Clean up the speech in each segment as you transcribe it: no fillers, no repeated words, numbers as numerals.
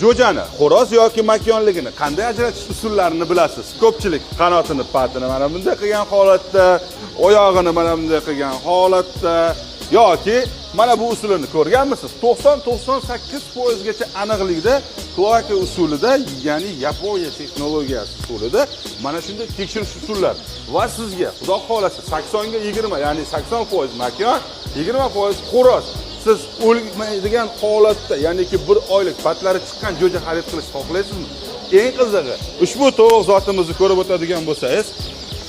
Jo'jani xo'roz yoki makyonligini qanday ajratish usullarini bilasiz? Ko'pchilik qanotini, patini mana bunday qilgan holatda, oyog'ini mana bunday qilgan holatda yoki mana bu usulini ko'rganmisiz? 90-98 foizgacha aniqlikda kloaka usulida, ya'ni Yaponiya texnologiyasi usulida mana shunday tekshirish usullari va sizga, Xudo xohlasa, 80 ga 20, ya'ni 80% makyon, 20% xo'roz. Siz o'lmaydigan holatda, ya'niki bir oylik patlari chiqqan jo'ja xarid qilishni xohlaysizmi? Eng qizig'i, ushbu tovuq zotimizni ko'rib o'tadigan bo'lsangiz,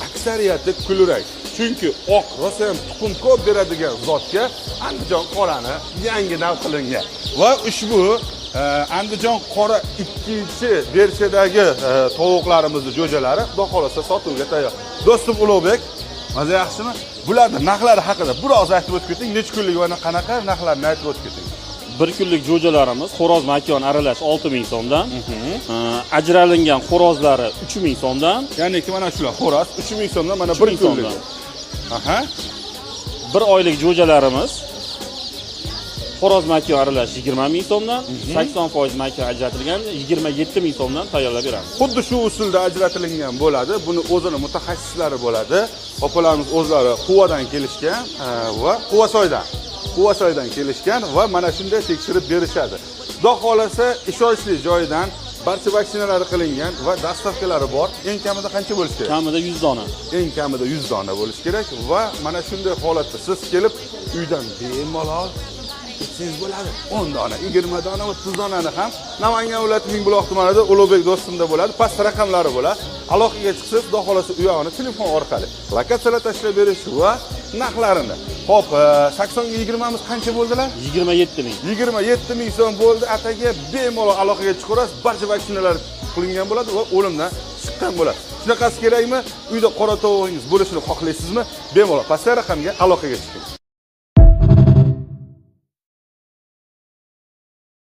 aksariyati kulrang. Chunki oq rosa ham tuxum ko'p beradigan zotga Andijon qorani yangi nav qilingan. Va ushbu Andijon qora ikkinchi versiyadagi tovuqlarimizni jo'jalari, Xudo xohlasa, sotuvga tayyor. Do'stim Ulug'bek, maza yaxshimi? Bularni narxlari haqida biroz aytib o'tib keting. Necha kunlik va qanaqa narxlarni aytib o'tib keting. Bir kunlik jo'jalarimiz xo'roz makyon aralash 6000 so'mdan. Ajralingan xo'rozlari 3000 so'mdan. Ya'niki mana shular xo'roz 3000 so'mdan, mana bir 3000 kunlik. so'mdan. Bir oylik jo'jalarimiz xo'roz makyon aralash 20 ming so'mdan, 80% makyon ajratilgan 27 ming so'mdan tayyorlab beramiz. Xuddi shu usulda ajratilingan bo'ladi. Buni o'zini mutaxassislari bo'ladi. Opalarimiz o'zlari Quvadan kelishgan va Quvasoydan. Quvasoydan kelishgan va mana shunday tekshirib berishadi. Xudo xohlasa, ishonchli joyidan, barcha vaksinalari qilingan va доставка lari bor. Eng kamida qancha bo'lishi kerak? Kamida 100 dona. Eng kamida 100 dona bo'lishi kerak va mana shunday holatda siz kelib uydan bemalol ketsangiz bo'ladi. 10 dona, 20 dona, 30 donani ham Namangan viloyati Mingbuloq tumanida Ulug'bek do'stimda bo'ladi. Past raqamlari bo'ladi. Aloqaga chiqsangiz, Xudo xohlasa, u yog'ini telefon orqali lokatsiyalar tashlab berish va narxlarini. Xo'p, 80 ga 20 miz qancha bo'ldilar? 27 ming. 27 ming so'm bo'ldi. Ataga bemalol aloqaga chiqaverasiz. Barcha vaksinalar qilingan bo'ladi va o'limdan chiqqan bo'ladi. Shunaqasi kerakmi? Uyda qora tovug'ingiz bo'lishini xohlaysizmi? Bemalol pastdagi raqamga aloqaga chiqing.